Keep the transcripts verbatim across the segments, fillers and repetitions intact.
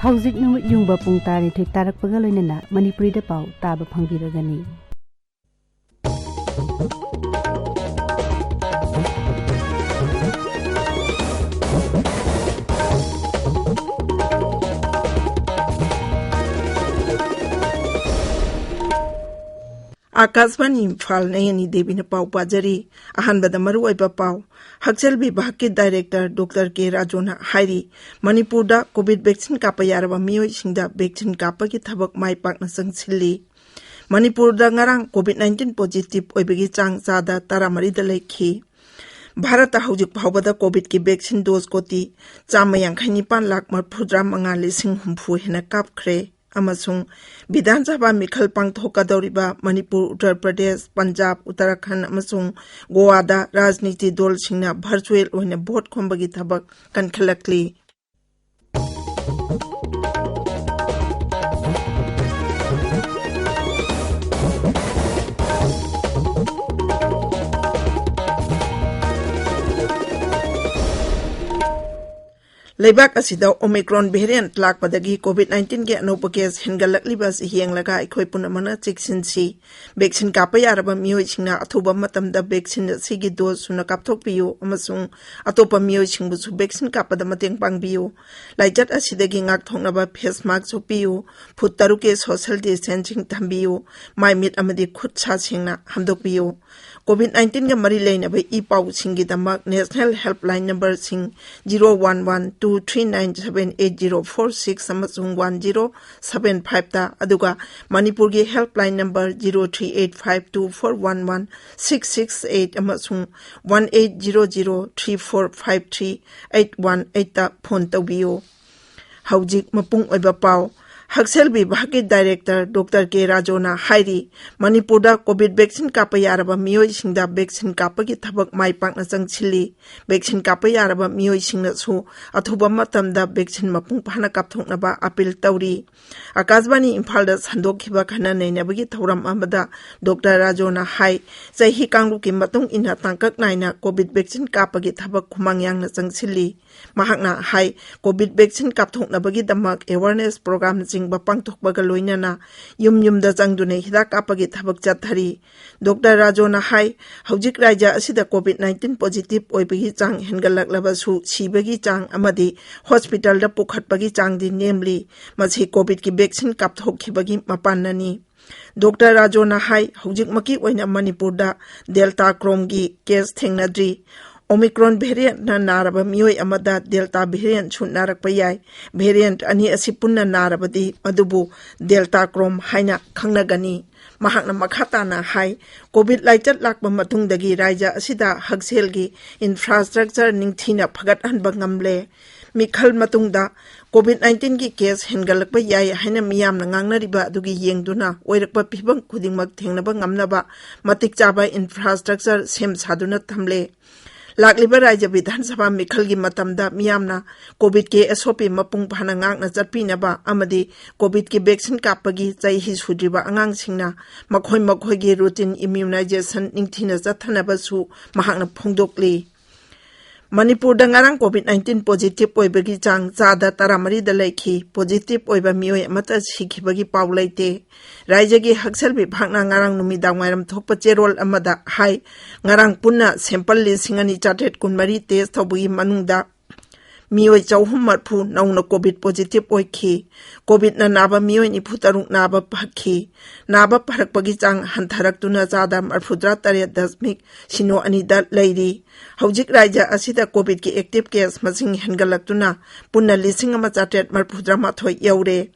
ꯍꯧꯖꯤꯛ ꯅꯨꯃꯤꯠ ꯌꯨꯡꯕ ꯄꯨꯡ ꯇꯔꯥꯅꯤꯊꯣꯏ ꯇꯥꯔꯛꯄꯒ ꯂꯣꯏꯅꯅ ꯃꯅꯤꯄꯨꯔꯤꯗ ꯄꯥꯎ ꯇꯥꯕ ꯐꯪꯕꯤꯔꯒꯅꯤ꯫ ꯑꯥꯀꯥꯁꯕꯥꯅꯤ ꯏꯝꯐꯥꯜ, ꯅꯌꯅꯤ ꯗꯦꯕꯤꯅ ꯄꯥꯎ ꯄꯥꯖꯔꯤ꯫ ꯑꯍꯥꯟꯕꯗ ꯃꯔꯨꯑꯣꯏꯕ ꯄꯥꯎ꯫ ꯍꯛꯁꯦꯜ ꯚꯤꯚꯥꯒꯀꯤ ꯗꯥꯏꯔꯦꯛꯇꯔ ꯗꯣꯛꯇꯔ ꯀꯦ ꯔꯥꯖꯨꯅ ꯍꯥꯏꯔꯤ, ꯃꯅꯤꯄꯨꯔꯗ ꯀꯣꯚꯤꯗ ꯚꯦꯛꯁꯤꯟ ꯀꯥꯞꯄ ꯌꯥꯔꯕ ꯃꯤꯑꯣꯏꯁꯤꯡꯗ ꯚꯦꯛꯁꯤꯟ ꯀꯥꯞꯄꯒꯤ ꯊꯕꯛ ꯃꯥꯏ ꯄꯥꯛꯅ ꯆꯪꯁꯤꯜꯂꯤ꯫ ꯃꯅꯤꯄꯨꯔꯗ ꯉꯔꯥꯡ ꯀꯣꯚꯤꯗ ꯅꯥꯏꯟꯇꯤꯟ ꯄꯣꯖꯤꯇꯤꯚ ꯑꯣꯏꯕꯒꯤ ꯆꯥꯡ ꯆꯥꯗ ꯇꯔꯥꯃꯔꯤꯗ ꯂꯩꯈꯤ꯫ ꯚꯥꯔꯠꯇ ꯍꯧꯖꯤꯛ ꯐꯥꯎꯕꯗ ꯀꯣꯚꯤꯗꯀꯤ ꯚꯦꯛꯁꯤꯟ ꯗꯣꯁ ꯀꯣꯇꯤ ꯆꯥꯝꯃ ꯌꯥꯡꯈꯩ ꯅꯤꯄꯥꯟ ꯂꯥꯈ ꯃꯔꯤꯐꯨꯇꯔꯥ ꯃꯉꯥ ꯂꯤꯁꯤꯡ ꯍꯨꯝꯐꯨ ꯍꯦꯟꯅ ꯀꯥꯞꯈ꯭ꯔꯦ꯫ ꯑꯃꯁꯨꯡ ꯕꯤꯙꯥꯟ ꯁꯚꯥ ꯃꯤꯈꯜ ꯄꯥꯡꯊꯣꯛꯀꯗꯧꯔꯤꯕ ꯃꯅꯤꯄꯨꯔ, ꯎꯠꯇꯔ ꯄ꯭ꯔꯗꯦꯁ, ꯄꯟꯖꯥꯕ, ꯎꯠꯇꯔꯥꯈꯟꯗ ꯑꯃꯁꯨꯡ ꯒꯣꯋꯥꯗ ꯔꯥꯖꯅꯤꯇꯤ ꯗꯜꯁꯤꯡꯅ ꯚꯔꯆꯨꯑꯦꯜ ꯑꯣꯏꯅ ꯚꯣꯠ ꯈꯣꯝꯕꯒꯤ ꯊꯕꯛ ꯀꯟꯈꯠꯂꯛꯂꯤ꯫ ꯂꯩꯕꯥꯛ ꯑꯁꯤꯗ ꯑꯣꯃꯤꯀ꯭ꯔꯣꯟ ꯚꯦꯔꯤꯌꯦꯟꯠ ꯂꯥꯛꯄꯗꯒꯤ ꯀꯣꯚꯤꯗ ꯅꯥꯏꯟꯇꯤꯟꯒꯤ ꯑꯅꯧꯕ ꯀꯦꯁ ꯍꯦꯟꯒꯠꯂꯛꯂꯤꯕ ꯑꯁꯤ ꯌꯦꯡꯂꯒ ꯑꯩꯈꯣꯏ ꯄꯨꯝꯅꯃꯛꯅ ꯆꯦꯛꯁꯤꯟꯁꯤ꯫ ꯚꯦꯛꯁꯤꯟ ꯀꯥꯞꯄ ꯌꯥꯔꯕ ꯃꯤꯑꯣꯏꯁꯤꯡꯅ ꯑꯊꯨꯕ ꯃꯇꯝꯗ ꯚꯦꯛꯁꯤꯟ ꯑꯁꯤꯒꯤ ꯗꯣꯁ ꯁꯨꯅ ꯀꯥꯞꯊꯣꯛꯄꯤꯌꯨ ꯑꯃꯁꯨꯡ ꯑꯇꯣꯞꯄ ꯃꯤꯑꯣꯏꯁꯤꯡꯕꯨꯁꯨ ꯚꯦꯛꯁꯤꯟ ꯀꯥꯞꯄꯗ ꯃꯇꯦꯡ ꯄꯥꯡꯕꯤꯌꯨ꯫ ꯂꯥꯏꯆꯠ ꯑꯁꯤꯗꯒꯤ ꯉꯥꯛꯊꯣꯛꯅꯕ ꯐꯦꯁ ꯃꯥꯁ꯭ꯛ ꯎꯞꯄꯤꯌꯨ, ꯐꯨꯠ ꯇꯔꯨꯛꯀꯤ ꯁꯣꯁꯤꯌꯦꯜ ꯗꯤꯁꯇꯦꯟꯁꯤꯡ ꯊꯝꯕꯤꯌꯨ, ꯃꯥꯏ ꯃꯤꯠ ꯑꯃꯗꯤ ꯈꯨꯠ ꯁꯥ ꯁꯦꯡꯅ ꯍꯥꯝꯗꯣꯛꯄꯤꯌꯨ꯫ ꯀꯣꯚꯤꯗ ꯅꯥꯏꯟꯇꯤꯟꯒ ꯃꯔꯤ ꯂꯩꯅꯕ ꯏ ꯄꯥꯎꯁꯤꯡꯒꯤꯗꯃꯛ ꯅꯦꯁꯅꯦꯜ ꯍꯦꯜꯞꯂꯥꯏꯟ ꯅꯝꯕꯔꯁꯤꯡ zero one one two three nine seven eight zero four six ꯑꯃꯁꯨꯡ ꯋꯥꯟ ꯖꯤꯔꯣ ꯁꯚꯦꯟ ꯐꯥꯏꯚꯇ, ꯑꯗꯨꯒ ꯃꯅꯤꯄꯨꯔꯒꯤ helpline number zero three eight five two four one one six six eight ꯑꯃꯁꯨꯡ one eight zero zero three four five three eight one ꯑꯩꯠꯇ phone ꯇꯧꯕꯤꯌꯨ꯫ ꯍꯧꯖꯤꯛ ꯃꯄꯨꯡ ꯑꯣꯏꯕ ꯄꯥꯎ꯫ ꯍꯛꯁꯦꯜ ꯕꯤꯚꯥꯒꯀꯤ ꯗꯥꯏꯔꯦꯛꯇꯔ ꯗꯣꯛꯇꯔ ꯀꯦ ꯔꯥꯖꯣꯅ ꯍꯥꯏꯔꯤ, ꯃꯅꯤꯄꯨꯔꯗ ꯀꯣꯚꯤꯗ ꯚꯦꯛꯁꯤꯟ ꯀꯥꯞꯄ ꯌꯥꯔꯕ ꯃꯤꯑꯣꯏꯁꯤꯡꯗ ꯚꯦꯛꯁꯤꯟ ꯀꯥꯞꯄꯒꯤ ꯊꯕꯛ ꯃꯥꯏ ꯄꯥꯛꯅ ꯆꯪꯁꯤꯜꯂꯤ꯫ ꯚꯦꯛꯁꯤꯟ ꯀꯥꯞꯄ ꯌꯥꯔꯕ ꯃꯤꯑꯣꯏꯁꯤꯡꯅꯁꯨ ꯑꯊꯨꯕ ꯃꯇꯝꯗ ꯚꯦꯛꯁꯤꯟ ꯃꯄꯨꯡ ꯐꯥꯅ ꯀꯥꯞꯊꯣꯛꯅꯕ ꯑꯄꯤꯜ ꯇꯧꯔꯤ꯫ ꯑꯀꯥꯁꯕꯥꯅꯤ ꯏꯝꯐꯥꯜꯗ ꯁꯟꯗꯣꯛꯈꯤꯕ ꯈꯟꯅ ꯅꯩꯅꯕꯒꯤ ꯊꯧꯔꯝ ꯑꯃꯗ ꯗꯣꯛꯇꯔ ꯔꯥꯖꯣꯅ ꯍꯥꯏ, ꯆꯍꯤ ꯀꯥꯡꯂꯨꯞꯀꯤ ꯃꯇꯨꯡ ꯏꯟꯅ ꯇꯥꯡꯀꯛ ꯅꯥꯏꯅ ꯀꯣꯚꯤꯗ ꯚꯦꯛꯁꯤꯟ ꯀꯥꯞꯄꯒꯤ ꯊꯕꯛ ꯈꯨꯃꯥꯡ ꯌꯥꯡꯅ ꯆꯪꯁꯤꯜꯂꯤ꯫ ꯃꯍꯥꯛꯅ ꯍꯥꯏ, ꯀꯣꯚꯤꯗ ꯚꯦꯛꯁꯤꯟ ꯀꯥꯞꯊꯣꯛꯅꯕꯒꯤꯗꯃꯛ ꯑꯦꯋꯥꯔꯅꯦꯁ ꯄ꯭ꯔꯣꯒ꯭ꯔꯥꯝꯅꯆꯤꯡꯕ ꯄꯥꯡꯊꯣꯛꯄꯒ ꯂꯣꯏꯅꯅ ꯌꯨꯝ ꯌꯨꯝꯗ ꯆꯪꯗꯨꯅ ꯍꯤꯗꯥꯛ ꯀꯥꯞꯄꯒꯤ ꯊꯕꯛ ꯆꯠꯊꯔꯤ꯫ ꯗꯣꯛꯇꯔ ꯔꯥꯖꯣꯅ ꯍꯥꯏ, ꯍꯧꯖꯤꯛ ꯔꯥꯖ꯭ꯌ ꯑꯁꯤꯗ ꯀꯣꯚꯤꯗ ꯅꯥꯏꯟꯇꯤꯟ ꯄꯣꯖꯤꯇꯤꯚ ꯑꯣꯏꯕꯒꯤ ꯆꯥꯡ ꯍꯦꯟꯒꯠꯂꯛꯂꯕꯁꯨ ꯁꯤꯕꯒꯤ ꯆꯥꯡ ꯑꯃꯗꯤ ꯍꯣꯁꯄꯤꯇꯥꯜꯗ ꯄꯨꯈꯠꯄꯒꯤ ꯆꯥꯡꯗꯤ ꯅꯦꯝꯂꯤ꯫ ꯃꯁꯤ ꯀꯣꯚꯤꯗꯀꯤ ꯚꯦꯛꯁꯤꯟ ꯀꯥꯞꯊꯣꯛꯈꯤꯕꯒꯤ ꯃꯄꯥꯟꯅꯅꯤ꯫ ꯗꯣꯛꯇꯔ ꯔꯥꯖꯣꯅ ꯍꯥꯏ, ꯍꯧꯖꯤꯛꯃꯛꯀꯤ ꯑꯣꯏꯅ ꯃꯅꯤꯄꯨꯔꯗ ꯗꯦꯜꯇꯥ ꯀ꯭ꯔꯣꯝꯒꯤ ꯀꯦꯁ ꯊꯦꯡꯅꯗ꯭ꯔꯤ꯫ ꯑꯣꯃꯤꯀ꯭ꯔꯣꯟ ꯚꯦꯔꯤꯌꯦꯟꯠꯅ ꯅꯥꯔꯕ ꯃꯤꯑꯣꯏ ꯑꯃꯗ ꯗꯦꯜꯇꯥ ꯚꯦꯔꯤꯌꯦꯟꯠꯁꯨ ꯅꯥꯔꯛꯄ ꯌꯥꯏ꯫ ꯚꯦꯔꯤꯌꯦꯟꯠ ꯑꯅꯤ ꯑꯁꯤ ꯄꯨꯟꯅ ꯅꯥꯔꯕꯗꯤ ꯃꯗꯨꯕꯨ ꯗꯦꯜꯇꯥ ꯀ꯭ꯔꯣꯝ ꯍꯥꯏꯅ ꯈꯪꯅꯒꯅꯤ꯫ ꯃꯍꯥꯛꯅ ꯃꯈꯥ ꯇꯥꯅ ꯍꯥꯏ, ꯀꯣꯚꯤꯗ ꯂꯥꯏꯆꯠ ꯂꯥꯛꯄ ꯃꯇꯨꯡꯗꯒꯤ ꯔꯥꯖ꯭ꯌ ꯑꯁꯤꯗ ꯍꯛꯁꯦꯜꯒꯤ ꯏꯟꯐ꯭ꯔꯥꯁ꯭ꯇ꯭ꯔꯛꯆꯔ ꯅꯤꯡꯊꯤꯅ ꯐꯒꯠꯍꯟꯕ ꯉꯝꯂꯦ꯫ ꯃꯤꯈꯜ ꯃꯇꯨꯡꯗ ꯀꯣꯚꯤꯗ ꯅꯥꯏꯟꯇꯤꯟꯒꯤ ꯀꯦꯁ ꯍꯦꯟꯒꯠꯂꯛꯄ ꯌꯥꯏ ꯍꯥꯏꯅ ꯃꯤꯌꯥꯝꯅ ꯉꯥꯡꯅꯔꯤꯕ ꯑꯗꯨꯒꯤ ꯌꯦꯡꯗꯨꯅ ꯑꯣꯏꯔꯛꯄ ꯐꯤꯚꯝ ꯈꯨꯗꯤꯡꯃꯛ ꯊꯦꯡꯅꯕ ꯉꯝꯅꯕ ꯃꯇꯤꯛ ꯆꯥꯕ ꯏꯟꯐ꯭ꯔꯥꯁ꯭ꯇ꯭ꯔꯛꯆꯔ ꯁꯦꯝ ꯁꯥꯗꯨꯅ ꯊꯝꯂꯦ꯫ ꯂꯥꯛꯂꯤꯕ ꯔꯥꯖ꯭ꯌ ꯕꯤꯙꯥꯟ ꯁꯚꯥ ꯃꯤꯈꯜꯒꯤ ꯃꯇꯝꯗ ꯃꯤꯌꯥꯝꯅ ꯀꯣꯚꯤꯗꯀꯤ ꯑꯦꯁ ꯑꯣ ꯄꯤ ꯃꯄꯨꯡ ꯐꯥꯅ ꯉꯥꯛꯅ ꯆꯠꯄꯤꯅꯕ ꯑꯃꯗꯤ ꯀꯣꯚꯤꯗꯀꯤ ꯚꯦꯛꯁꯤꯟ ꯀꯥꯞꯄꯒꯤ ꯆꯍꯤ ꯁꯨꯗ꯭ꯔꯤꯕ ꯑꯉꯥꯡꯁꯤꯡꯅ ꯃꯈꯣꯏ ꯃꯈꯣꯏꯒꯤ ꯔꯨꯇꯤꯟ ꯏꯝꯃ꯭ꯌꯨꯅꯥꯏꯖꯦꯁꯟ ꯅꯤꯡꯊꯤꯅ ꯆꯠꯊꯅꯕꯁꯨ ꯃꯍꯥꯛꯅ ꯐꯣꯡꯗꯣꯛꯂꯤ꯫ ꯃꯅꯤꯄꯨꯔꯗ ꯉꯔꯥꯡ ꯀꯣꯚꯤꯗ ꯅꯥꯏꯟꯇꯤꯟ ꯄꯣꯖꯤꯇꯤꯚ ꯑꯣꯏꯕꯒꯤ ꯆꯥꯡ ꯆꯥꯗ ꯇꯔꯥꯃꯔꯤꯗ ꯂꯩꯈꯤ꯫ ꯄꯣꯖꯤꯇꯤꯚ ꯑꯣꯏꯕ ꯃꯤꯑꯣꯏ ꯑꯃꯠꯇ ꯁꯤꯈꯤꯕꯒꯤ ꯄꯥꯎ ꯂꯩꯇꯦ꯫ ꯔꯥꯖ꯭ꯌꯒꯤ ꯍꯛꯁꯦꯜ ꯚꯤꯚꯥꯒꯅ ꯉꯔꯥꯡ ꯅꯨꯃꯤꯗꯥꯡ ꯋꯥꯏꯔꯝ ꯊꯣꯛꯄ ꯆꯦꯔꯣꯜ ꯑꯃꯗ ꯍꯥꯏ, ꯉꯔꯥꯡ ꯄꯨꯟꯅ ꯁꯦꯝꯄꯜ ꯂꯤꯁꯤꯡ ꯑꯅꯤ ꯆꯥꯇ꯭ꯔꯦꯠ ꯀꯨꯟꯃꯔꯤ ꯇꯦꯁ ꯇꯧꯕꯒꯤ ꯃꯅꯨꯡꯗ ꯃꯤꯑꯣꯏ ꯆꯍꯨꯝ ꯃꯔꯤꯐꯨ ꯅꯧꯅ ꯀꯣꯚꯤꯗ ꯄꯣꯖꯤꯇꯤꯚ ꯑꯣꯏꯈꯤ꯫ ꯀꯣꯚꯤꯗꯅ ꯅꯥꯕ ꯃꯤꯑꯣꯏ ꯅꯤꯐꯨ ꯇꯔꯨꯛ ꯅꯥꯕ ꯐꯈꯤ꯫ ꯅꯥꯕ ꯐꯔꯛꯄꯒꯤ ꯆꯥꯡ ꯍꯟꯊꯔꯛꯇꯨꯅ ꯆꯥꯗ ꯃꯔꯤꯐꯨꯇꯔꯥ ꯇꯔꯦꯠ ꯗꯁꯃꯤꯛ ꯁꯤꯅꯣ ꯑꯅꯤꯗ ꯂꯩꯔꯤ꯫ ꯍꯧꯖꯤꯛ ꯔꯥꯖ꯭ꯌ ꯑꯁꯤꯗ ꯀꯣꯚꯤꯗꯀꯤ ꯑꯦꯛꯇꯤꯚ ꯀꯦꯁ ꯃꯁꯤꯡ ꯍꯦꯟꯒꯠꯂꯛꯇꯨꯅ ꯄꯨꯟꯅ ꯂꯤꯁꯤꯡ ꯑꯃ ꯆꯥꯇ꯭ꯔꯦꯠ ꯃꯔꯤꯐꯨꯇꯔꯥꯃꯥꯊꯣꯏ ꯌꯧꯔꯦ꯫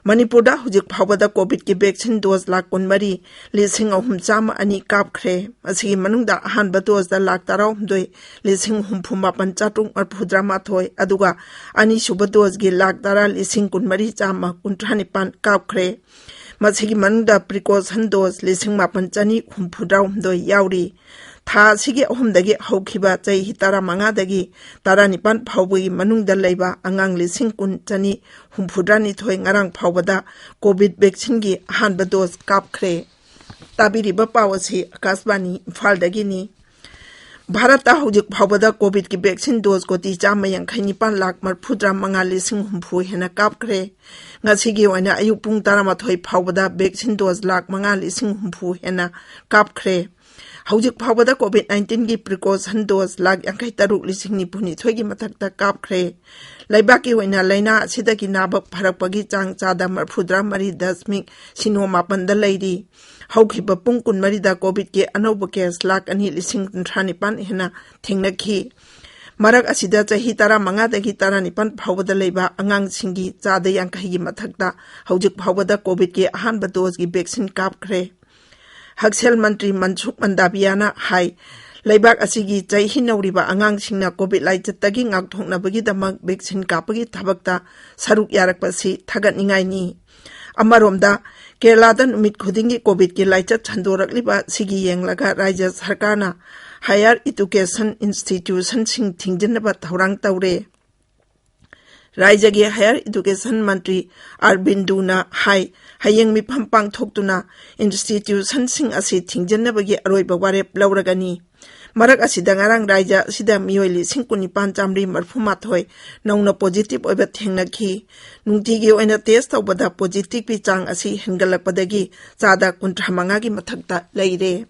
ꯃꯅꯤꯄꯨꯔꯗ ꯍꯧꯖꯤꯛ ꯐꯥꯎꯕꯗ ꯀꯣꯚꯤꯗꯀꯤ ꯚꯦꯛꯁꯤꯟ ꯗꯣꯁ ꯂꯥꯈ ꯀꯨꯟꯃꯔꯤ ꯂꯤꯁꯤꯡ ꯑꯍꯨꯝ ꯆꯥꯝꯃ ꯑꯅꯤ ꯀꯥꯞꯈ꯭ꯔꯦ꯫ ꯃꯁꯤꯒꯤ ꯃꯅꯨꯡꯗ ꯑꯍꯥꯟꯕ ꯗꯣꯁꯇ ꯂꯥꯈ ꯇꯔꯥꯍꯨꯝꯗꯣꯏ ꯂꯤꯁꯤꯡ ꯍꯨꯝꯐꯨ ꯃꯥꯄꯟ ꯆꯥꯇ꯭ꯔꯨꯛ ꯃꯔꯤꯐꯨꯇꯔꯥꯃꯥꯊꯣꯏ, ꯑꯗꯨꯒ ꯑꯅꯤꯁꯨꯕ ꯗꯣꯁꯀꯤ ꯂꯥꯈ ꯇꯔꯥ ꯂꯤꯁꯤꯡ ꯀꯨꯟꯃꯔꯤ ꯆꯥꯝꯃ ꯀꯨꯟꯊ꯭ꯔꯥ ꯅꯤꯄꯥꯟ ꯀꯥꯞꯈ꯭ꯔꯦ꯫ ꯃꯁꯤꯒꯤ ꯃꯅꯨꯡꯗ ꯄ꯭ꯔꯤꯀꯣꯁꯟ ꯗꯣꯁ ꯂꯤꯁꯤꯡ ꯃꯥꯄꯟ ꯆꯅꯤ ꯍꯨꯝꯐꯨꯇꯔꯥꯍꯨꯝꯗꯣꯏ ꯌꯥꯎꯔꯤ꯫ ꯊꯥ ꯑꯁꯤꯒꯤ ꯑꯍꯨꯝꯗꯒꯤ ꯍꯧꯈꯤꯕ ꯆꯍꯤ ꯇꯔꯥꯃꯉꯥꯗꯒꯤ ꯇꯔꯥꯅꯤꯄꯥꯟ ꯐꯥꯎꯕꯒꯤ ꯃꯅꯨꯡꯗ ꯂꯩꯕ ꯑꯉꯥꯡ ꯂꯤꯁꯤꯡ ꯀꯨꯟ ꯆꯅꯤ ꯍꯨꯝꯐꯨꯇꯔꯥꯅꯤꯊꯣꯏ ꯉꯔꯥꯡ ꯐꯥꯎꯕꯗ ꯀꯣꯚꯤꯗ ꯚꯦꯛꯁꯤꯟꯒꯤ ꯑꯍꯥꯟꯕ ꯗꯣꯁ ꯀꯥꯞꯈ꯭ꯔꯦ꯫ ꯇꯥꯕꯤꯔꯤꯕ ꯄꯥꯎ ꯑꯁꯤ ꯑꯀꯥꯁꯕꯥꯅꯤ ꯏꯝꯐꯥꯜꯗꯒꯤꯅꯤ꯫ ꯚꯥꯔꯠꯇ ꯍꯧꯖꯤꯛ ꯐꯥꯎꯕꯗ ꯀꯣꯚꯤꯗꯀꯤ ꯚꯦꯛꯁꯤꯟ ꯗꯣꯁ ꯀꯣꯇꯤ ꯆꯥꯝꯃ ꯌꯥꯡꯈꯩ ꯅꯤꯄꯥꯟ ꯂꯥꯈ ꯃꯔꯤꯐꯨꯇꯔꯥ ꯃꯉꯥ ꯂꯤꯁꯤꯡ ꯍꯨꯝꯐꯨ ꯍꯦꯟꯅ ꯀꯥꯞꯈ꯭ꯔꯦ꯫ ꯉꯁꯤꯒꯤ ꯑꯣꯏꯅ ꯑꯌꯨꯛ ꯄꯨꯡ ꯇꯔꯥꯃꯥꯊꯣꯏ ꯐꯥꯎꯕꯗ ꯚꯦꯛꯁꯤꯟ ꯗꯣꯁ ꯂꯥꯈ ꯃꯉꯥ ꯂꯤꯁꯤꯡ ꯍꯨꯝꯐꯨ ꯍꯦꯟꯅ ꯀꯥꯞꯈ꯭ꯔꯦ꯫ ꯍꯧꯖꯤꯛ ꯐꯥꯎꯕꯗ ꯀꯣꯚꯤꯗ ꯅꯥꯏꯟꯇꯤꯟꯒꯤ ꯄ꯭ꯔꯤꯀꯣꯁꯟ ꯗꯣꯁ ꯂꯥꯈ ꯌꯥꯡꯈꯩ ꯇꯔꯨꯛ ꯂꯤꯁꯤꯡ ꯅꯤꯐꯨ ꯅꯤꯊꯣꯏꯒꯤ ꯃꯊꯛꯇ ꯀꯥꯞꯈ꯭ꯔꯦ꯫ ꯂꯩꯕꯥꯛꯀꯤ ꯑꯣꯏꯅ ꯂꯥꯏꯅꯥ ꯑꯁꯤꯗꯒꯤ ꯅꯥꯕ ꯐꯔꯛꯄꯒꯤ ꯆꯥꯡ ꯆꯥꯗ ꯃꯔꯤꯐꯨꯇꯔꯥ ꯃꯔꯤ ꯗꯁꯃꯤꯛ ꯁꯤꯅꯣ ꯃꯥꯄꯟꯗ ꯂꯩꯔꯤ꯫ ꯍꯧꯈꯤꯕ ꯄꯨꯡ ꯀꯨꯟꯃꯔꯤꯗ ꯀꯣꯚꯤꯗꯀꯤ ꯑꯅꯧꯕ ꯀꯦꯁ ꯂꯥꯈ ꯑꯅꯤ ꯂꯤꯁꯤꯡ ꯀꯨꯟꯊ꯭ꯔꯥ ꯅꯤꯄꯥꯟ ꯍꯦꯟꯅ ꯊꯦꯡꯅꯈꯤ꯫ ꯃꯔꯛ ꯑꯁꯤꯗ ꯆꯍꯤ ꯇꯔꯥꯃꯉꯥꯗꯒꯤ ꯇꯔꯥꯅꯤꯄꯥꯟ ꯐꯥꯎꯕꯗ ꯂꯩꯕ ꯑꯉꯥꯡꯁꯤꯡꯒꯤ ꯆꯥꯗ ꯌꯥꯡꯈꯩꯒꯤ ꯃꯊꯛꯇ ꯍꯧꯖꯤꯛ ꯐꯥꯎꯕꯗ ꯀꯣꯚꯤꯗꯀꯤ ꯑꯍꯥꯟꯕ ꯗꯣꯁꯀꯤ ꯚꯦꯛꯁꯤꯟ ꯀꯥꯞꯈ꯭ꯔꯦ꯫ ꯍꯛꯁꯦꯜ ꯃꯟꯇ꯭ꯔꯤ ꯃꯟꯁꯨꯈ ꯃꯟꯗꯥꯕꯤꯌꯥꯅ ꯍꯥꯏ, ꯂꯩꯕꯥꯛ ꯑꯁꯤꯒꯤ ꯆꯩꯍꯤꯅꯧꯔꯤꯕ ꯑꯉꯥꯡꯁꯤꯡꯅ ꯀꯣꯚꯤꯗ ꯂꯥꯏꯆꯠꯇꯒꯤ ꯉꯥꯛꯊꯣꯛꯅꯕꯒꯤꯗꯃꯛ ꯚꯦꯛꯁꯤꯟ ꯀꯥꯞꯄꯒꯤ ꯊꯕꯛꯇ ꯁꯔꯨꯛ ꯌꯥꯔꯛꯄꯁꯤ ꯊꯥꯒꯠꯅꯤꯡꯉꯥꯏꯅꯤ꯫ ꯑꯃꯔꯣꯝꯗ, ꯀꯦꯔꯂꯥꯗ ꯅꯨꯃꯤꯠ ꯈꯨꯗꯤꯡꯒꯤ ꯀꯣꯚꯤꯗꯀꯤ ꯂꯥꯏꯆꯠ ꯁꯟꯗꯣꯔꯛꯂꯤꯕ ꯑꯁꯤꯒꯤ ꯌꯦꯡꯂꯒ ꯔꯥꯖ꯭ꯌ ꯁꯔꯀꯥꯔꯅ ꯍꯥꯌꯔ ꯏꯗꯨꯀꯦꯁꯟ ꯏꯟꯁꯇꯤꯇ꯭ꯌꯨꯁꯟꯁꯤꯡ ꯊꯤꯡꯖꯤꯟꯅꯕ ꯊꯧꯔꯥꯡ ꯇꯧꯔꯦ꯫ ꯔꯥꯖ꯭ꯌꯒꯤ ꯍꯥꯌꯔ ꯏꯗꯨꯀꯦꯁꯟ ꯃꯟꯇ꯭ꯔꯤ ꯑꯔꯕꯤꯟꯗꯨꯅ ꯍꯥꯏ, ꯍꯌꯦꯡ ꯃꯤꯐꯝ ꯄꯥꯡꯊꯣꯛꯇꯨꯅ ꯏꯟꯁꯇꯤꯇ꯭ꯌꯨꯁꯟꯁꯤꯡ ꯑꯁꯤ ꯊꯤꯡꯖꯤꯟꯅꯕꯒꯤ ꯑꯔꯣꯏꯕ ꯋꯥꯔꯦꯞ ꯂꯧꯔꯒꯅꯤ꯫ ꯃꯔꯛ ꯑꯁꯤꯗ ꯉꯔꯥꯡ ꯔꯥꯖ꯭ꯌ ꯑꯁꯤꯗ ꯃꯤꯑꯣꯏ ꯂꯤꯁꯤꯡ ꯀꯨꯟꯅꯤꯄꯥꯟ ꯆꯥꯃꯔꯤ ꯃꯔꯤꯐꯨꯃꯥꯊꯣꯏ ꯅꯧꯅ ꯄꯣꯖꯤꯇꯤꯚ ꯑꯣꯏꯕ ꯊꯦꯡꯅꯈꯤ꯫ ꯅꯨꯡꯇꯤꯒꯤ ꯑꯣꯏꯅ ꯇꯦꯁ ꯇꯧꯕꯗ ꯄꯣꯖꯤꯇꯤꯚꯀꯤ ꯆꯥꯡ ꯑꯁꯤ ꯍꯦꯟꯒꯠꯂꯛꯄꯗꯒꯤ ꯆꯥꯗ ꯀꯨꯟꯊ꯭ꯔꯥ ꯃꯉꯥꯒꯤ ꯃꯊꯛꯇ ꯂꯩꯔꯦ꯫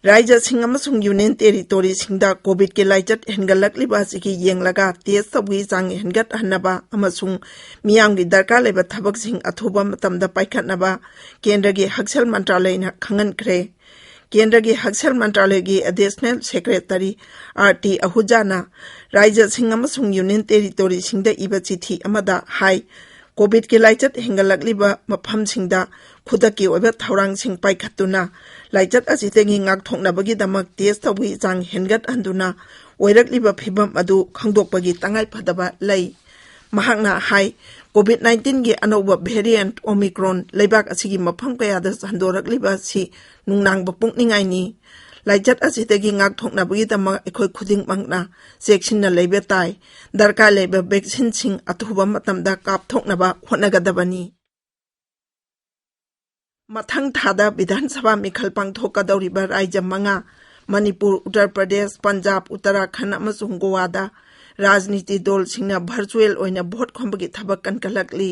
ꯔꯥꯖ꯭ꯌꯁꯤꯡ ꯑꯃꯁꯨꯡ ꯌꯨꯅꯤꯌꯟ ꯇꯦꯔꯤꯇꯣꯔꯤꯁꯤꯡꯗ ꯀꯣꯚꯤꯗꯀꯤ ꯂꯥꯏꯆꯠ ꯍꯦꯟꯒꯠꯂꯛꯂꯤꯕ ꯑꯁꯤꯒꯤ ꯌꯦꯡꯂꯒ ꯇꯦꯁ ꯇꯧꯕꯒꯤ ꯆꯥꯡ ꯍꯦꯟꯒꯠꯍꯟꯅꯕ ꯑꯃꯁꯨꯡ ꯃꯤꯌꯥꯝꯒꯤ ꯗꯔꯀꯥꯔ ꯂꯩꯕ ꯊꯕꯛꯁꯤꯡ ꯑꯊꯨꯕ ꯃꯇꯝꯗ ꯄꯥꯏꯈꯠꯅꯕ ꯀꯦꯟꯗ꯭ꯔꯒꯤ ꯍꯛꯁꯦꯜ ꯃꯟꯇ꯭ꯔꯥꯂꯌꯅ ꯈꯪꯍꯟꯈ꯭ꯔꯦ꯫ ꯀꯦꯟꯗ꯭ꯔꯒꯤ ꯍꯛꯁꯦꯜ ꯃꯟꯇ꯭ꯔꯥꯂꯌꯒꯤ ꯑꯦꯗꯤꯁꯅꯦꯜ ꯁꯦꯀ꯭ꯔꯦꯇꯔꯤ ꯑꯥꯔ ꯇꯤ ꯑꯍꯨꯖꯥꯅ ꯔꯥꯖ꯭ꯌꯁꯤꯡ ꯑꯃꯁꯨꯡ ꯌꯨꯅꯤꯌꯟ ꯇꯦꯔꯤꯇꯣꯔꯤꯁꯤꯡꯗ ꯏꯕ ꯆꯤꯊꯤ ꯑꯃꯗ ꯍꯥꯏ, ꯀꯣꯚꯤꯗꯀꯤ ꯂꯥꯏꯆꯠ ꯍꯦꯟꯒꯠꯂꯛꯂꯤꯕ ꯃꯐꯝꯁꯤꯡꯗ ꯈꯨꯗꯛꯀꯤ ꯑꯣꯏꯕ ꯊꯧꯔꯥꯡꯁꯤꯡ ꯄꯥꯏꯈꯠꯇꯨꯅ ꯂꯥꯏꯆꯠ ꯑꯁꯤꯗꯒꯤ ꯉꯥꯛꯊꯣꯛꯅꯕꯒꯤꯗꯃꯛ ꯇꯦꯁ ꯇꯧꯕꯒꯤ ꯆꯥꯡ ꯍꯦꯟꯒꯠꯍꯟꯗꯨꯅ ꯑꯣꯏꯔꯛꯂꯤꯕ ꯐꯤꯚꯝ ꯑꯗꯨ ꯈꯪꯗꯣꯛꯄꯒꯤ ꯇꯉꯥꯏꯐꯗꯕ ꯂꯩ꯫ ꯃꯍꯥꯛꯅ ꯍꯥꯏ, ꯀꯣꯚꯤꯗ ꯅꯥꯏꯟꯇꯤꯟꯒꯤ ꯑꯅꯧꯕ ꯚꯦꯔꯤꯌꯦꯟꯠ ꯑꯣꯃꯤꯀ꯭ꯔꯣꯟ ꯂꯩꯕꯥꯛ ꯑꯁꯤꯒꯤ ꯃꯐꯝ ꯀꯌꯥꯗ ꯁꯟꯗꯣꯔꯛꯂꯤꯕ ꯑꯁꯤ ꯅꯨꯡꯅꯥꯡꯕ ꯄꯣꯛꯅꯤꯡꯉꯥꯏꯅꯤ꯫ ꯂꯥꯏꯆꯠ ꯑꯁꯤꯗꯒꯤ ꯉꯥꯛꯊꯣꯛꯅꯕꯒꯤꯗꯃꯛ ꯑꯩꯈꯣꯏ ꯈꯨꯗꯤꯡꯃꯛꯅ ꯆꯦꯛꯁꯤꯟꯅ ꯂꯩꯕ ꯇꯥꯏ꯫ ꯗꯔꯀꯥꯔ ꯂꯩꯕ ꯚꯦꯛꯁꯤꯟꯁꯤꯡ ꯑꯊꯨꯕ ꯃꯇꯝꯗ ꯀꯥꯞꯊꯣꯛꯅꯕ ꯍꯣꯠꯅꯒꯗꯕꯅꯤ꯫ ꯃꯊꯪ ꯊꯥꯗ ꯕꯤꯙꯥꯟ ꯁꯚꯥ ꯃꯤꯈꯜ ꯄꯥꯡꯊꯣꯛꯀꯗꯧꯔꯤꯕ ꯔꯥꯖ꯭ꯌ ꯃꯉꯥ, ꯃꯅꯤꯄꯨꯔ, ꯎꯠꯇꯔ ꯄ꯭ꯔꯗꯦꯁ, ꯄꯟꯖꯥꯕ, ꯎꯠꯇꯔꯥꯈꯟꯗ ꯑꯃꯁꯨꯡ ꯒꯣꯋꯥꯗ ꯔꯥꯖꯅꯤꯇꯤ ꯗꯜꯁꯤꯡꯅ ꯚꯔꯆꯨꯑꯦꯜ ꯑꯣꯏꯅ ꯚꯣꯠ ꯈꯣꯝꯕꯒꯤ ꯊꯕꯛ ꯀꯟꯈꯠꯂꯛꯂꯤ꯫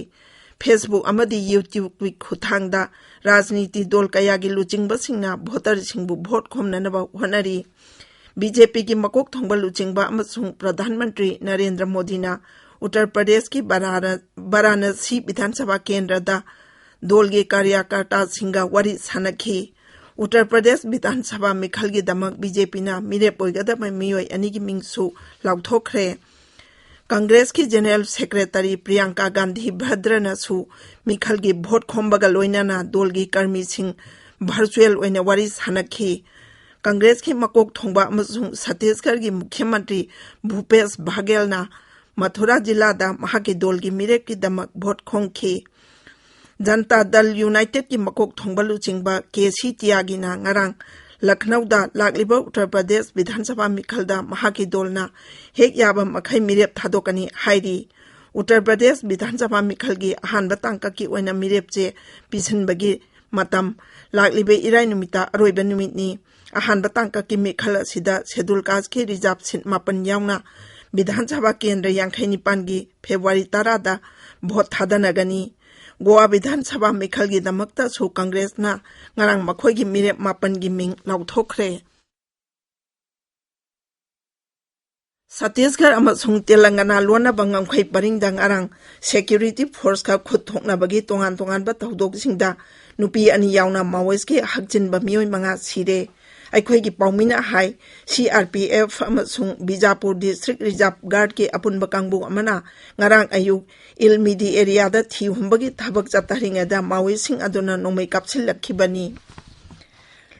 Facebook ꯑꯃꯗꯤ YouTubeꯀꯤ ꯈꯨꯠꯊꯥꯡꯗ ꯔꯥꯖꯅꯤꯇꯤ ꯗꯜ ꯀꯌꯥꯒꯤ ꯂꯨꯆꯤꯡꯕꯁꯤꯡꯅ ꯚꯣꯇꯔꯁꯤꯡꯕꯨ ꯚꯣꯠ ꯈꯣꯝꯅꯅꯕ ꯍꯣꯠꯅꯔꯤ꯫ BJPꯒꯤ ꯃꯀꯣꯛ ꯊꯣꯡꯕ ꯂꯨꯆꯤꯡꯕ ꯑꯃꯁꯨꯡ ꯄ꯭ꯔꯙꯥꯟ ꯃꯟꯇ꯭ꯔꯤ ꯅꯔꯦꯟꯗ꯭ꯔ ꯃꯣꯗꯤꯅ ꯎꯠꯇꯔ ꯄ꯭ꯔꯗꯦꯁꯀꯤ ꯕꯔꯥꯔ-, ꯕꯔꯥꯅꯁꯤ ꯕꯤꯙꯥꯟ ꯁꯚꯥ ꯀꯦꯟꯗ꯭ꯔꯗ ꯗꯜꯒꯤ ꯀꯥꯔꯌꯀꯔꯇꯥꯁꯤꯡꯒ ꯋꯥꯔꯤ ꯁꯥꯟꯅꯈꯤ꯫ ꯎꯠꯇꯔ ꯄ꯭ꯔꯗꯦꯁ ꯕꯤꯙꯥꯟ ꯁꯚꯥ ꯃꯤꯈꯜꯒꯤꯗꯃꯛ BJPꯅ ꯃꯤꯔꯦꯞ ꯑꯣꯏꯒꯗꯕ ꯃꯤꯑꯣꯏ ꯑꯅꯤꯒꯤ ꯃꯤꯡꯁꯨ ꯂꯥꯎꯊꯣꯛꯈ꯭ꯔꯦ꯫ ꯀꯪꯒ꯭ꯔꯦꯁꯀꯤ ꯖꯦꯅꯔꯦꯜ ꯁꯦꯀ꯭ꯔꯦꯇꯔꯤ ꯄ꯭ꯔꯤꯌꯥꯡꯀꯥ ꯒꯥꯟꯙꯤ ꯚꯗ꯭ꯔꯅꯁꯨ ꯃꯤꯈꯜꯒꯤ ꯚꯣꯠ ꯈꯣꯝꯕꯒ ꯂꯣꯏꯅꯅ ꯗꯜꯒꯤ ꯀꯔꯃꯤꯁꯤꯡ ꯚꯔꯆꯨꯑꯦꯜ ꯑꯣꯏꯅ ꯋꯥꯔꯤ ꯁꯥꯟꯅꯈꯤ꯫ ꯀꯪꯒ꯭ꯔꯦꯁꯀꯤ ꯃꯀꯣꯛ ꯊꯣꯡꯕ ꯑꯃꯁꯨꯡ ꯁꯠꯇꯤꯁꯒꯔꯒꯤ ꯃꯨꯈ꯭ꯌ ꯃꯟꯇ꯭ꯔꯤ ꯚꯨꯄꯦꯁ ꯕꯥꯘꯦꯜꯅ ꯃꯊꯨꯔꯥ ꯖꯤꯂꯥꯗ ꯃꯍꯥꯛꯀꯤ ꯗꯜꯒꯤ ꯃꯤꯔꯦꯞꯀꯤꯗꯃꯛ ꯚꯣꯠ ꯈꯣꯝꯈꯤ꯫ ꯖꯟꯇꯥ ꯗꯜ ꯌꯨꯅꯥꯏꯇꯦꯗꯀꯤ ꯃꯀꯣꯛ ꯊꯣꯡꯕ ꯂꯨꯆꯤꯡꯕ ꯀꯦ ꯁꯤ ꯇꯤꯌꯥꯒꯤꯅ ꯉꯔꯥꯡ ꯂꯈꯅꯧꯗ ꯂꯥꯛꯂꯤꯕ ꯎꯠꯇꯔ ꯄ꯭ꯔꯗꯦꯁ ꯕꯤꯙꯥꯟ ꯁꯚꯥ ꯃꯤꯈꯜꯗ ꯃꯍꯥꯛꯀꯤ ꯗꯜꯅ ꯍꯦꯛ ꯌꯥꯕ ꯃꯈꯩ ꯃꯤꯔꯦꯞ ꯊꯥꯗꯣꯛꯀꯅꯤ ꯍꯥꯏꯔꯤ꯫ ꯎꯠꯇꯔ ꯄ꯭ꯔꯗꯦꯁ ꯕꯤꯙꯥꯟ ꯁꯚꯥ ꯃꯤꯈꯜꯒꯤ ꯑꯍꯥꯟꯕ ꯇꯥꯡꯀꯛꯀꯤ ꯑꯣꯏꯅ ꯃꯤꯔꯦꯞ ꯆꯦ ꯄꯤꯁꯤꯟꯕꯒꯤ ꯃꯇꯝ ꯂꯥꯛꯂꯤꯕ ꯏꯔꯥꯏ ꯅꯨꯃꯤꯠꯇ ꯑꯔꯣꯏꯕ ꯅꯨꯃꯤꯠꯅꯤ꯫ ꯑꯍꯥꯟꯕ ꯇꯥꯡꯀꯛꯀꯤ ꯃꯤꯈꯜ ꯑꯁꯤꯗ ꯁꯦꯗꯨꯜ ꯀꯥꯁꯀꯤ ꯔꯤꯖꯥꯔꯚ ꯁꯤꯠ ꯃꯥꯄꯟ ꯌꯥꯎꯅ ꯕꯤꯙꯥꯟ ꯁꯚꯥ ꯀꯦꯟꯗ꯭ꯔ ꯌꯥꯡꯈꯩ ꯅꯤꯄꯥꯟꯒꯤ ꯐꯦꯕ꯭ꯔꯨꯋꯥꯔꯤ ꯇꯔꯥꯗ ꯚꯣꯠ ꯊꯥꯗꯅꯒꯅꯤ꯫ ꯒꯣꯋꯥ ꯕꯤꯙꯥꯟ ꯁꯚꯥ ꯃꯤꯈꯜꯒꯤꯗꯃꯛꯇꯁꯨ ꯀꯪꯒ꯭ꯔꯦꯁꯅ ꯉꯔꯥꯡ ꯃꯈꯣꯏꯒꯤ ꯃꯤꯔꯦꯞ ꯃꯥꯄꯟꯒꯤ ꯃꯤꯡ ꯂꯥꯎꯊꯣꯛꯈ꯭ꯔꯦ꯫ ꯁꯠꯇꯤꯁꯒꯔ ꯑꯃꯁꯨꯡ ꯇꯦꯂꯪꯒꯅꯥ ꯂꯣꯟꯅꯕ ꯉꯝꯈꯩ ꯄꯔꯤꯡꯗ ꯉꯔꯥꯡ ꯁꯦꯀ꯭ꯌꯨꯔꯤꯇꯤ ꯐꯣꯔꯁꯀ ꯈꯨꯠ ꯊꯣꯛꯅꯕꯒꯤ ꯇꯣꯉꯥꯟ ꯇꯣꯉꯥꯟꯕ ꯊꯧꯗꯣꯛꯁꯤꯡꯗ ꯅꯨꯄꯤ ꯑꯅꯤ ꯌꯥꯎꯅ ꯃꯥꯑꯣꯏꯁꯀꯤ ꯍꯛꯆꯤꯟꯕ ꯃꯤꯑꯣꯏ ꯃꯉꯥ ꯁꯤꯔꯦ꯫ ꯑꯩꯈꯣꯏꯒꯤ ꯄꯥꯎꯃꯤꯅ ꯍꯥꯏ, ꯁꯤ ꯑꯥꯔ ꯄꯤ ꯑꯦꯐ ꯑꯃꯁꯨꯡ ꯕꯤꯖꯥꯄꯨꯔ ꯗꯤꯁꯇ꯭ꯔꯤꯛ ꯔꯤꯖꯥꯔꯚ ꯒꯥꯔꯗꯀꯤ ꯑꯄꯨꯟꯕ ꯀꯥꯡꯕꯨ ꯑꯃꯅ ꯉꯔꯥꯡ ꯑꯌꯨꯛ ꯏꯜꯃꯤꯗꯤ ꯑꯦꯔꯤꯌꯥꯗ ꯊꯤ ꯍꯨꯝꯕꯒꯤ ꯊꯕꯛ ꯆꯠꯊꯔꯤꯉꯩꯗ ꯃꯥꯑꯣꯏꯁꯤꯡ ꯑꯗꯨꯅ ꯅꯣꯡꯃꯩ ꯀꯥꯞꯁꯤꯜꯂꯛꯈꯤꯕꯅꯤ꯫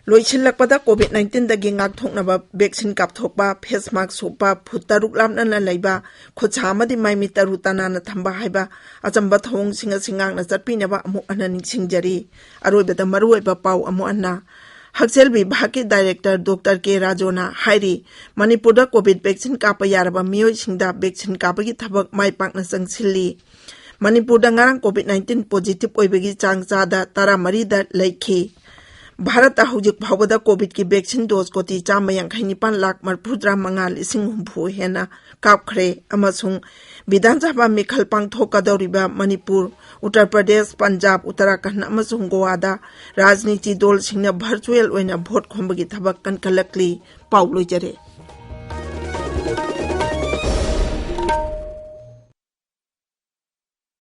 ꯂꯣꯏꯁꯤꯜꯂꯛꯄꯗ COVID nineteen ꯗꯒꯤ ꯉꯥꯛꯊꯣꯛꯅꯕ ꯚꯦꯛꯁꯤꯟ ꯀꯥꯞꯊꯣꯛꯄ, ꯐꯦꯁ ꯃꯥꯛꯁ ꯎꯞꯄ, ꯐꯨꯠ ꯇꯔꯨꯛ ꯂꯥꯞꯅꯅ ꯂꯩꯕ, ꯈꯨꯠꯁꯥ ꯑꯃꯗꯤ ꯃꯥꯏꯃꯤꯠ ꯇꯔꯨ ꯇꯅꯥꯟꯅ ꯊꯝꯕ ꯍꯥꯏꯕ ꯑꯆꯝꯕ ꯊꯧꯑꯣꯡꯁꯤꯡ ꯑꯁꯤ ꯉꯥꯛꯅ ꯆꯠꯄꯤꯅꯕ ꯑꯃꯨꯛ ꯍꯟꯅ ꯅꯤꯡꯁꯤꯡꯖꯔꯤ꯫ ꯑꯔꯣꯏꯕꯗ ꯃꯔꯨꯑꯣꯏꯕ ꯄꯥꯎ ꯑꯃꯨꯛ ꯍꯟꯅ꯫ ꯍꯛꯁꯦꯜ ꯚꯤꯚꯥꯒꯀꯤ ꯗꯥꯏꯔꯦꯛꯇꯔ ꯗꯣꯛꯇꯔ ꯀꯦ ꯔꯥꯖꯣꯅ ꯍꯥꯏꯔꯤ, ꯃꯅꯤꯄꯨꯔꯗ COVID ꯚꯦꯛꯁꯤꯟ ꯀꯥꯞꯄ ꯌꯥꯔꯕ ꯃꯤꯑꯣꯏꯁꯤꯡꯗ ꯚꯦꯛꯁꯤꯟ ꯀꯥꯞꯄꯒꯤ ꯊꯕꯛ ꯃꯥꯏ ꯄꯥꯛꯅ ꯆꯪꯁꯤꯜꯂꯤ꯫ ꯃꯅꯤꯄꯨꯔꯗ ꯉꯔꯥꯡ COVID nineteen positive ꯑꯣꯏꯕꯒꯤ ꯆꯥꯡ ꯆꯥꯗ ꯇꯔꯥꯃꯔꯤꯗ ꯂꯩꯈꯤ꯫ ꯚꯥꯔꯠꯇ ꯍꯧꯖꯤꯛ ꯐꯥꯎꯕꯗ COVIDꯀꯤ ꯚꯦꯛꯁꯤꯟ ꯗꯣꯁ ꯀꯣꯇꯤ ꯆꯥꯝꯃ ꯌꯥꯡꯈꯩ ꯅꯤꯄꯥꯟ ꯂꯥꯈ ꯃꯔꯤꯐꯨꯇꯔꯥ ꯃꯉꯥ ꯂꯤꯁꯤꯡ ꯍꯨꯝꯐꯨ ꯍꯦꯟꯅ ꯀꯥꯞꯈ꯭ꯔꯦ ꯑꯃꯁꯨꯡ ꯕꯤꯙꯥꯟ ꯁꯚꯥ ꯃꯤꯈꯜ ꯄꯥꯡꯊꯣꯛꯀꯗꯧꯔꯤꯕ ꯃꯅꯤꯄꯨꯔ, ꯎꯠꯇꯔ ꯄ꯭ꯔꯗꯦꯁ, ꯄꯟꯖꯥꯕ, ꯎꯠꯇꯔꯥꯈꯟꯗ ꯑꯃꯁꯨꯡ ꯒꯣꯋꯥꯗ ꯔꯥꯖꯅꯤꯇꯤ ꯗꯣꯜꯁꯤꯡꯅ virtual ꯑꯣꯏꯅ ꯚꯣꯠ ꯈꯣꯝꯕꯒꯤ ꯊꯕꯛ ꯀꯟꯈꯠꯂꯛꯂꯤ꯫ ꯄꯥꯎ ꯂꯣꯏꯖꯔꯦ꯫